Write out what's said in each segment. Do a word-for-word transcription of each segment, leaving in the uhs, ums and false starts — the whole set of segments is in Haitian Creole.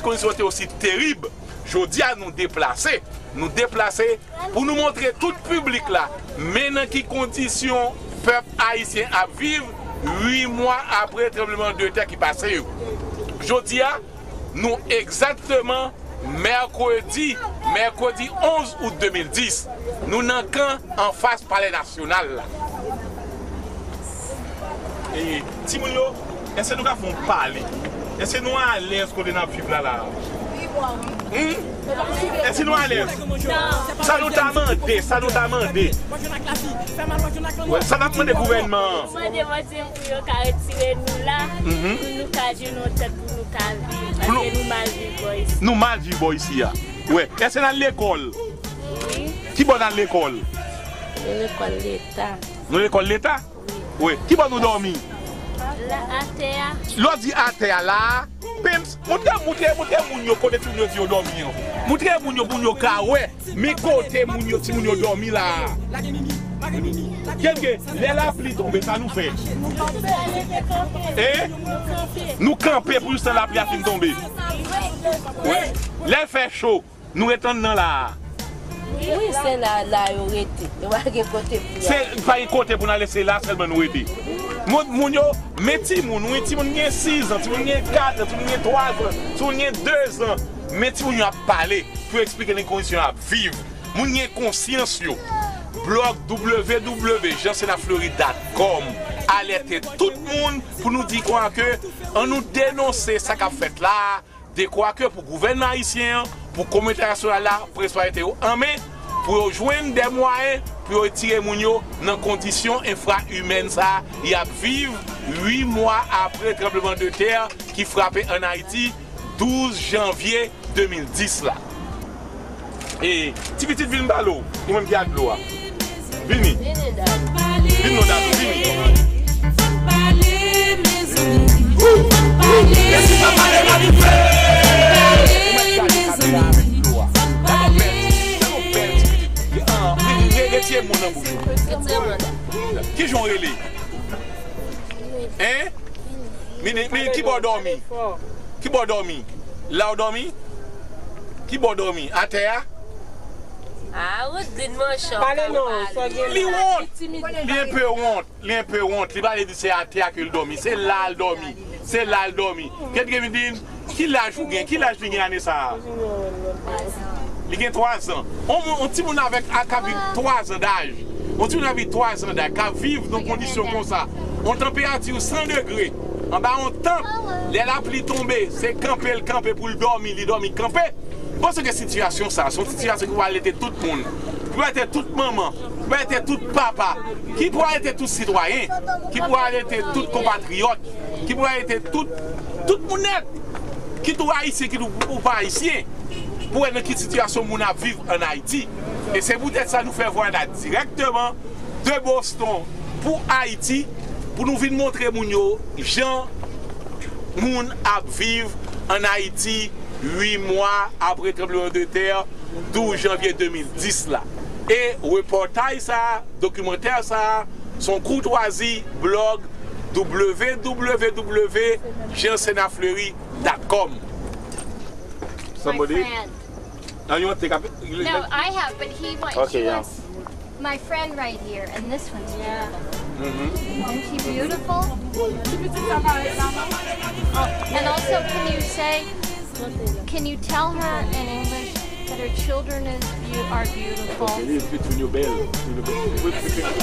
Kondisyon te osi terib. Jodi a, nou deplase. Nou deplase pou nou montre tout piblik la men nan ki kondisyon pèp ayisyen ap viv uit mwa apre tranblemanntè ki pase yo. Jodi a, nou egzakteman mèkredi, mèkredi onz out de mil dis. Nou nan kan anfas Palè Nasyonal la. E, timoun yo, èske nou ka fè yon pale? Èske nou alèz kote n ap viv la, la a? Hmm? Èske nou alèz? Sa nou ta mande, sa nou ta mande. Wè, sa n ap mande gouvènman an. Mande Bondye pou yo ka retire nou la, pou nou ka jwenn yon tèt pou nou ka viv. Paske nou mal viv bò isi. Nou mal viv bò isi a. Wè, èske n al lekòl? Wi. Ki bò n al lekòl? Nou lekòl leta. Nou lekòl leta? Wi. Wi. Ki bò nou dòmi? La, atè a. Lè w di atè a la a, pimps, moutre, moutre, moutre moun yo kote timoun yo di yo dòmi an. Moutre moun yo, moun yo ka wè. Men kote moun yo, timoun yo dòmi la a. Kèlke, lè lapli tonbe, sa nou fè? E? Nou kanpe pou jistan lapli a fin tonbe. Wi. Lè l fè cho, nou ret anndan la a. Wi, se la, la yo rete. Yo pa gen kote pou y Se, pa gen kote pou n ale, se la sèlman nou rete. Moun, moun yo, men timoun, wi, timoun gen sis an, timoun gen kat an, timoun gen twa zan, timoun gen de zan. Men timoun yo ap pale pou yo eksplike n kondisyon y ap viv. Moun gen konsyans yo. Blòg w w w jan sena flori dot com alète tout moun pou nou di kwa ke ann nou denonse sa k ap fèt la a, de kwa ke pou gouvènman ayisyen an, pou kominote entènasyonal la, pran responsablite yo an men, pou yo jwenn de mwayen pou yo retire moun yo nan kondisyon enfra-imèn sa a y ap viv uit mwa apre tranblemanntè ki frape ann Ayiti douz janvye de mil dis la. E, ti pitit, vin m pale w, ou menm ki ak dlo a. Vini. Vin non, Dadou, vini. Ou mèt gade kamera avèk dlo a. Gade yon bèl, gade yon bèl ti pitit. Ki, ah, re-, re-, retire mo nan bouch ou. Kijan w rele? Hein? Mini, mini, ki bò w dòmi? Ki bò w dòmi? La w dòmi? Ki bò w dòmi? Atè a? Ah, Rodrigue, manchè, pale non, sa gen li wont. Li enpe wont, li enpe wont. Li pale di se atè a ke l dòmi. Se la l dòmi. Se la l dòmi. Kèt gen vin di, ki laj ou gen? Ki laj li gen ane sa a? Li gen twa zan. On, on timoun avèk, a, k ap viv twa zan daj. On timoun ap viv twa zan daj, k ap viv nan kondisyon konsa. On tanperati san degre, anba on tant, lè lapli tonbe, se kanpe l kanpe pou l dòmi, li dòmi kanpe. Paske sitiyasyon sa, se yon sitiyasyon ki pou alète tout moun, ki pou alète tout manman, ki pou alète tout papa, ki pou alète tout sitwayen, ki pou alète tout konpatriyòt, ki pou alète tout, tout moun nèt, kit ou ayisyen, kit ou, ou pa ayisyen, pou wè nan ki sitiyasyon moun ap viv ann Ayiti. E se poutèt sa nou fè vwayaj la dirèkteman de Boston pou Ayiti, pou nou vin montre moun yo jan moun ap viv ann Ayiti uit mwa apre tranblemanntè douz janvye de mil dis la. E repòtaj sa a, dokimantè sa a, se yon koutwazi blòg w w w jan sena fleury dot com. Somebody? My friend. Now you want to take a pic? No, I have, but he wants, okay, she yeah. Wants my friend right here, and this one's beautiful. Mm-hmm. Isn't she beautiful? And also, can you say, can you tell her in English that her children is, beau- are beautiful?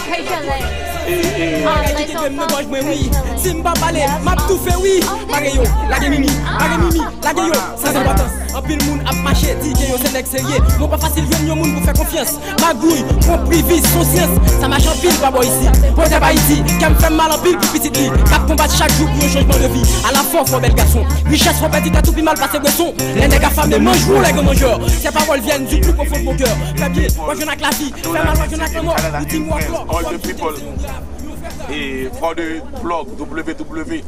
Kèl jan lè? Kay ki te dwe m nan gòj mwen, wi. Si m pa pale, m ap toufe, wi. Mare yo, lage mimi, mare mimi, lage yo, san enpòtans. Anpil moun ap mache, di ke yo se nèg serye. Men w pa fasil jwenn yon moun pou fè konfyans. Magouy, konpri, vis, konsyans, sa mache anpil pa bò isi. Pwotèb Ayiti, kè m fè m mal anpil pou pitit li, k ap konbat chak jou pou yon chanjman de vi. Alafen, w fè w bèl gason. Richès, w pèdi tèt ou pi mal pase bweson. Les nèg afame, manj ou les grands mangeurs. Ces paroles viennent du plus profond de mon cœur. Fè byen, w ap jwenn ak lavi. Fè mal, w ap jwenn ak lanmò. Ou di mo ankò. All the people, eh, for the blog, w w w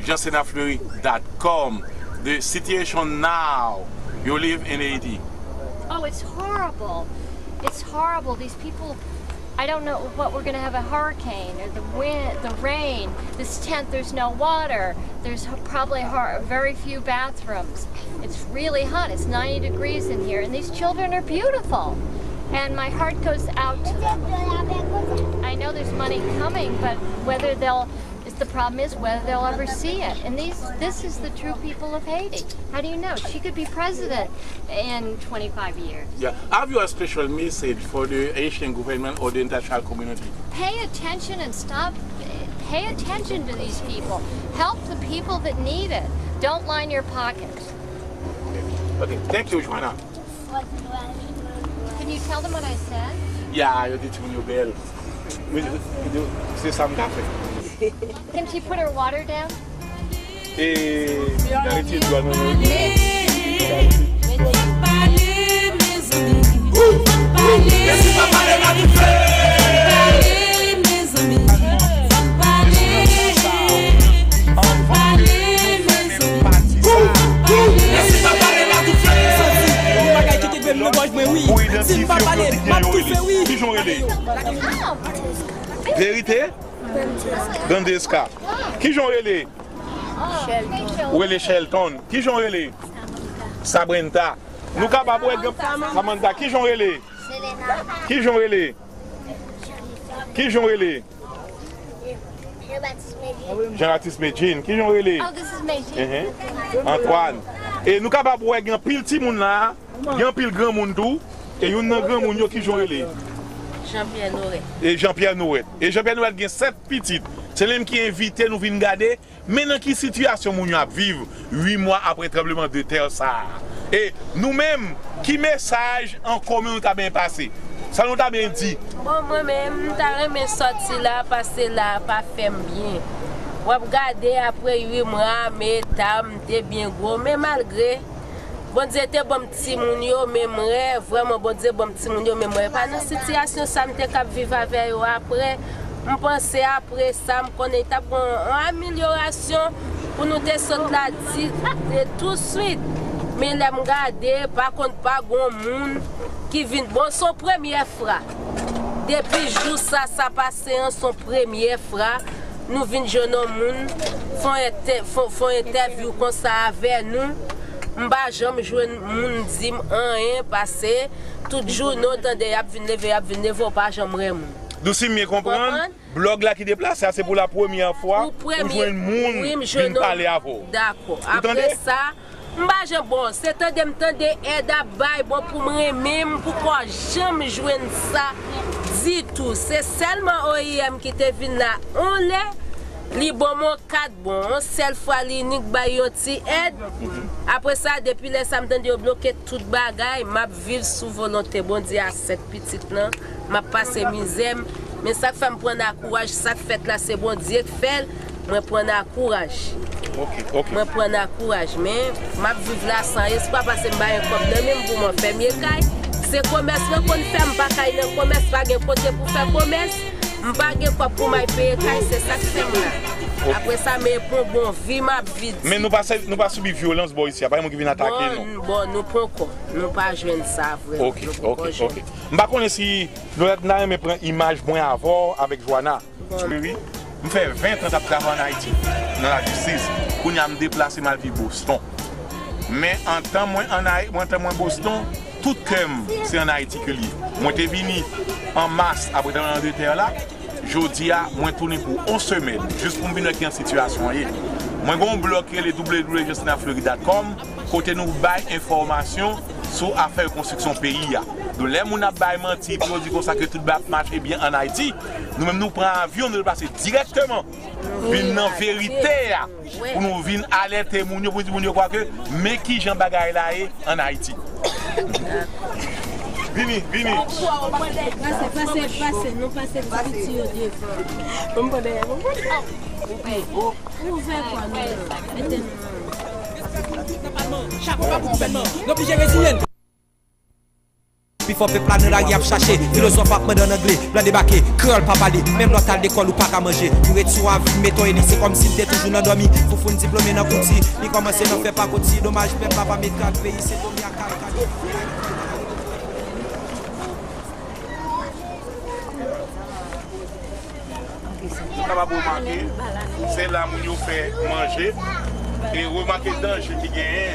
jan sena fleury dot com. The situation now you live in Haiti. Oh, it's horrible. It's horrible. These people, I don't know what we're going to have, a hurricane or the wind, the rain. This tent, there's no water. There's h- probably har- very few bathrooms. It's really hot. It's ninety degrees in here, and these children are beautiful. And my heart goes out to them. I know there's money coming, but whether they'll, it's the problem is whether they'll ever see it. And these, this is the true people of Haiti. How do you know? She could be president in twenty-five years. Yeah. Have you a special message for the Haitian government or the international community? Pay attention and stop. Pay attention to these people. Help the people that need it. Don't line your pockets. Okay. Thank you, Joanna. Can you tell them what I said? Yeah, yo di timoun yo bèl. Wi, se sa m ka fè. Can she put her water down? E, n a retire dwa nan men nou. N a retire dwa nan men nou. Yon bagay ki te dwe nan gòj mwen, wi. Si m pa pale, m ap toufe, wi. Kijan w rele? Verite? Grandeska. Kijan w rele? Ou rele Shelton. Kijan w rele? Sabrenta. Nou kapab wè gran Samantha. Kijan w rele? Kijan w rele? Kijan w rele? Jean Baptiste Medjine. Kijan w rele? Oh, this is Medjine. Enhen. Antoine. E nou kapab wè gen anpil timoun la, gen anpil granmoun tou. E youn nan granmoun yo, kijan w rele? Jean Pierre Noret. E Jean Pierre Noret. E Jean Pierre Noret gen sèt pitit. Se li menm ki envite nou vin gade, men nan ki sitiyasyon moun yo ap viv uit mwa apre tranblemanntè sa a. E nou menm, ki mesaj an komen nou ta benyen pase? Sa nou ta benyen di? Bon, mwen menm, m ta renmen sòti la, pase la a pa fè m byen. W ap gade apre uit mwa, men eta m te byen gwo, men malgre Bondye te ban m timoun yo, men m wè, vrèman, Bondye ban m timoun yo, men m wè, pa nan sitiyasyon sa m te kab viv avè yo apre. M panse apre sa, m konnen t ap gen yon amelyòrasyon pou nou te sot la di, de touswit. Men lè m gade, pa konn pa gen yon moun ki vin, bon, se yon premye fwa. Depi jou sa, sa pase an, se yon premye fwa. Nou vin jwenn yon moun, fè yon entè-, fè, fè yon entèvyou konsa avè nou. M pa janm jwenn moun di m anyen, pase tout jounen w tande y ap vin leve, y ap vin leve, w pa janm wè moun. Dou, si m byen konprann, blòg la ki deplase a, se pou la premyè fwa ou jwenn moun vin pale avè w. Dakò. Apre sa, m pa janm, bon, se tande m tande èd ap bay, bon, pou m renmen m, pou kò janm jwenn sa ditou. Se sèlman O I M ki te vin la on lè, li ban m on kat, bon, on sèl fwa li inik bay yon ti èd. Apre sa, depi lè sa, m tande yo bloke tout bagay, m ap viv sou volonte Bondye a sèt pitit lan, m ap pase mizè m. Men sa k fè m pran nan kouraj, sa k fèt la, se Bondye k fè l, mwen pran nan kouraj. Ok, ok. Mwen pran nan kouraj, men m ap viv la san espwa, pase m pa gen kòb nan men m pou m fèmye kay. Se komès mwen konn fè, m pa kay nan komès, pa gen kote pou fè komès, m pa gen kòb pou m al peye kay, se sa k fè m la. Ok. Apre sa, men pon bon vi m ap viv. Men nou pa se-, nou pa sibi vyolans bò isi a, pa gen moun ki vin atake nou. Bon, bon, nou poko, nou pa jwenn sa vrèman. Ok, ok, ok. M pa konnen si nou ta renmen pran imaj mwen avè w avèk Joana. Wi, wi. M fè ven tan t ap travay ann Ayiti, nan lajistis. Kounye a, m deplase, m al viv Boston. Men antan mwen ann Ay-, antan mwen Boston, tout kè m, se ann Ayiti ke l ye. Mwen te vini an mas, apre travay nan Angletè la. Jodi a, mwen tounen pou on semèn, jis pou m vin wè kijan sitiyasyon an ye. Mwen gen yon blòg ki rele w w w jensnaflorida dot com, kote nou bay enfòmasyon sou afè rekonstriksyon peyi a. Donk, lè moun ap bay manti pou yo di konsa ke tout bagay ap mache byen ann Ayiti, nou menm nou pran avyon, nou deplase dirèkteman vin nan verite a, pou nou vin alète moun yo, pou di moun yo kwè ke men kijan bagay la ye ann Ayiti. Vini, vini. Pase, pase, pase, nou pase ti piti yo devan. Bon, m pran dèyè, bon. Ouvè kò nou, mete nou. Chapo pa pou gouvènman, yo blije reziye n. Pifò pèp la nan lari ap chache, filozòf ap mande ann angle, blan debake, kreyòl pa pale, menm lè w t al lekòl ou pa ka manje. Ou ret sou avi, mete w eli, se kòmsi l te toujou nan dòmi. Foufoun diplome nan kouti, li kòmanse nan fè pakoti. Domaj pèp la pa met kal, peyi se dòmi ak kal. Kapab remake, se la moun yo fè manje. E remake danje ki genyen.